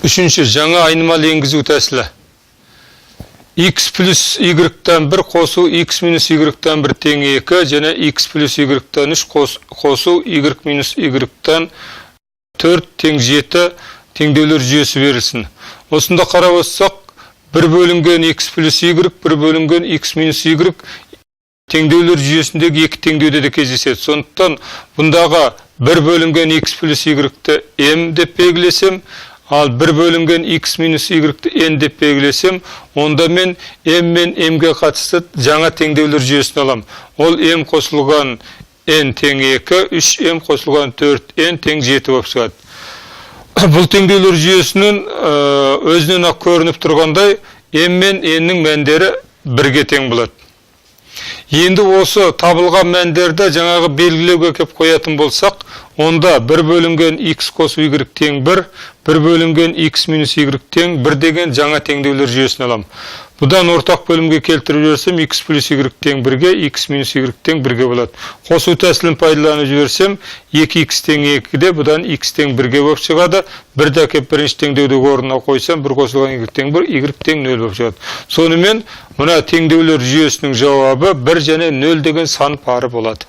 Үшінші, жаңа айнымалы енгізу тәсілі. X плюс y-тан 1 қосу x минус y-тан 1 тең 2 және x плюс y-тан 3 қосу y минус y-тан 4 тең 7 теңдеулер жүйесі берілсін. Осында қарап отырсақ, 1 бөлінген x плюс y, 1 бөлінген x минус y теңдеулер жүйесіндегі екі теңдеуде де кездеседі. Сондықтан бұндағы 1 бөлінген x плюс y-ті m деп белгілесем, ал 1 бөлінген x минус y-ті n деп белгілесем, онда мен m мен m-ге қатысты жаңа теңдеулер жүйесін алам. Ол m қосылған n тең 2, 3m қосылған 4n тең 7 болып шығады. Бұл теңдеулер жүйесінің өзінен ақ көрініп тұрғандай, m мен n-нің мәндері бірге тең болады. Енді осы табылған мәндерді жаңағы белгілеуге кеп қоятын болсақ, онда 1 бөлінген x қосу y тең 1, 1 бөлінген x минус y тең 1 деген жаңа теңдеулер жүйесін аламын. Бұдан ортақ бөлімге келтіріп жіберсем, x плюс y тең 1-ге, x минус y тең 1-ге болады. Қосу тәсілін пайдаланып жіберсем, 2x тең 2-де, бұдан x тең 1-ге болып шығады. 1-ді әкеп бірінші теңдеуді орнына қойсам, 1 қосылған y тең 1, y тең 0 болып шығады. Сонымен мына теңдеулер жүйесінің жауабы 1 және 0 деген сан пары болады.